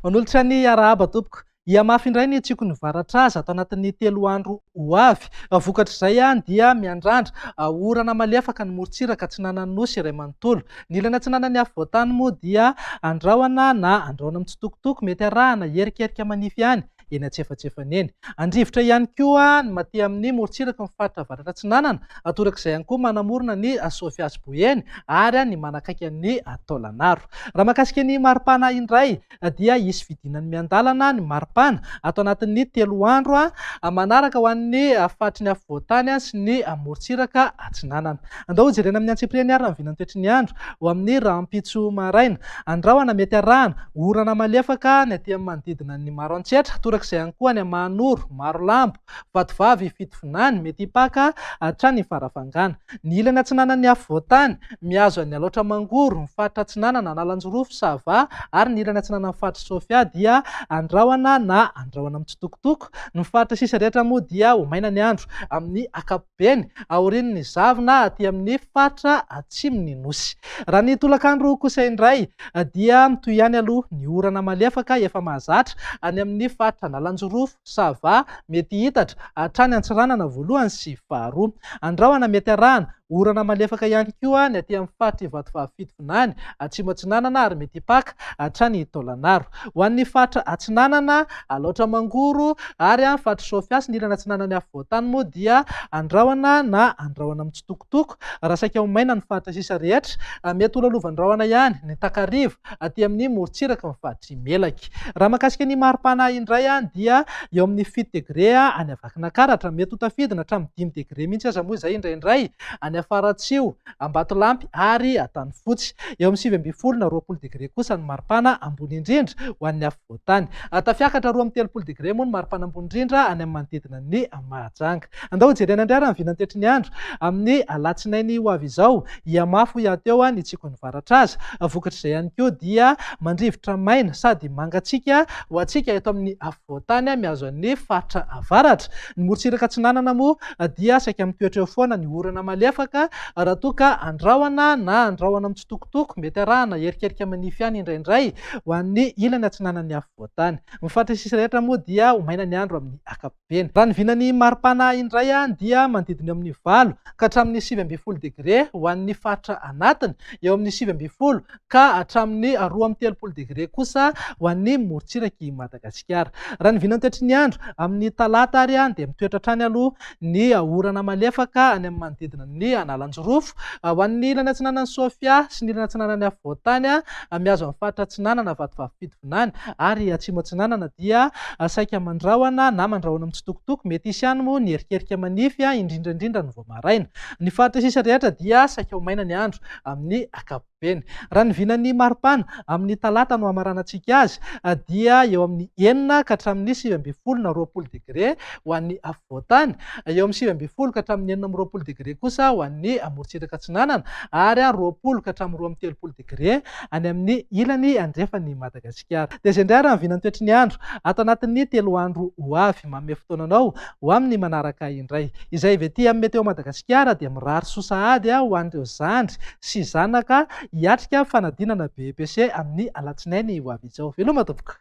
Manolotra ny arahaba tompoko. Hihamafy indray ny tsioky ny varatraza ato anatin'ny 3 andro ho avy. Vokatr'izay dia miandrandra orana malefaka ny morontsiraka atsinanan'ny Nosy iray manontolo. Ny ilany atsinanan'ny afovoantany moa dia andrahona na andrahona mitsitokotoko mety arahana hierikerika manify ihany eny antsefatsefany eny. Andrivotra ihany koa ny maty amin'ny morontsiraky ny faritra avaratra atsinanana, torak'izay ihany koa manamorona ny Sofia sy Boeny ary ny manakaiky an'i Taolagnaro. Raha mahakasika ny maripana indray dia hisy fidinany miandalana ny maripana ato anatin'ny 3 andro manaraka ho an'ny faritry ny afovoantany sy ny morontsiraka atsinanana. Andao hojerena amin'ny antsipiriany ary ny vinantoetry ny andro ho amin'ny rahampitso maraina. Andrahona mety arahana orana malefaka ny aty amin'ny manodidina an'i Maroantsetra, torak'izay ihany koa any Mahanoro, Marolambo, Vatovavy, Fitovinany, mety hipaka hatrany Farafangana. Ny ilany atsinanan'ny afovoantany, mihazo an'i Alaotra Mangoro, ny faritra atsinanana, Analanjirofo, Sava, ary ny ilany atsinanan'ny faritr'i Sofia dia andrahona na andrahona mitsitokotoko. Ny faritra sisa rehetra moa dia ho maina ny andro amin'ny ankapobeny. Beny, aorian'ny zavona aty amin'ny faritra atsimon'ny Nosy. Raha ny tolakandro kosa indray dia mitohy ihany aloha ny orana malefaka efa mahazatra any amin'ny faritra Analanjirofo, Sava, mety hiitatra hatrany Antsiranana voalohany sy faharoa. Andrahona mety arahana orana malefaka ihany koa ny aty amin'ny faritr'i Vatovavy Fitovinany, Atsimo Atsinanana ary mety hipaka hatrany Taolagnaro. Ho an'ny faritra Atsinanana, Alaotra Mangoro ary faritr'i Sofia sy ny ilany atsinanan'ny afovoantany moa dia andrahona na andrahona mitsitokotoko raha saika ho maina ny faritra sisa rehetra. Mety ho lalovan'ny rahona ihany ny takariva aty amin'ny morontsiraky ny faritr'i Melaky. Raha mahakasika ny maripana indray dia eo amin'ny 7 degre any Vakinankaratra, mety ho tafidina hatramin'ny 5 degre mihitsy aza moa izay indraindray any Faratsiho, Ambatolampy ary Antanifotsy. Eo amin'ny 19 na 20 degre kosa ny maripana ambony indrindra ho an'ny afovoantany. Tafiakatra 32 degre moa ny maripana ambony indrindra any amin'ny manodidina an'i Mahajanga. Andao hojerena indray ary ny vinantetry ny andro amin'ny alatsinainy ho avy izao. Hihamafy hoy aho teo ny tsikon'ny varatraza. Vokatr'izay ihany koa dia mandrivotra maina sady mangatsiaka ho antsika eto amin'ny afovoantany mihazo an'ny faritra avaratra. Ny morontsiraka atsinanana moa dia saika mitoetra eo foana ny orana malefaka raha toa ka andrahona na andrahona mitsitokotoko mety arahana erikerika manify ihany indraindray ho an'ny ilany atsinanan'ny afovoantany. Ny faritra sisa rehetra moa dia ho maina ny andro amin'ny ankapobeny. Raha ny vinan'ny maripana indray dia manodidina eo amin'ny 8 ka hatramin'ny 19 degre ho an'ny faritra anatiny, eo amin'ny 19 ka hatramin'ny 32 degre kosa ho an'ny morontsirak'i Madagasikara. Raha ny vinantoetry ny andro amin'ny talata ary dia mitoetra hatrany aloha ny orana malefaka any amin'ny manodidina ny Analanjirofo. Ho an'ny ilany atsinanan'i Sofia sy ny ilany atsinanan'ny afovoantany, mihazo amin'ny faritra atsinanana Vatovavy Fitovinany ary atsimo atsinanana dia saika mandrahona na mandrahona mitsitokotoko. Mety hisy ihany moa ny erikerika manify, indrindra indrindra ny vao maraina. Ny faritra sisa rehetra dia saika ho maina ny andro amin'ny ankapobeny. Raha ny vinan'ny maripana, amin'ny talata no hamaranantsika azy, dia eo amin'ny 6 ka hatramin'ny 19 na 20 degre ho an'ny afovoantany, eo amin'ny 19 ka hatramin'ny 26 degre kosa ho an'ny amorontsiraka atsinanana, ary 20 ka hatramin'ny 32 degre any amin'ny ilany andrefan'i Madagasikara. Dia izay indray ary ny vinantoetry ny andro ato anatin'ny 3 andro ho avy. Manome fotoana anao ho amin'ny manaraka indray. Izay avy aty amin'ny Météo Madagasikara dia mirary soa sahady ho an'ireo zandry sy zanaka hiatrika fanadinana BEPC amin'ny alatsinainy ho avy izao. Veloma tompoko!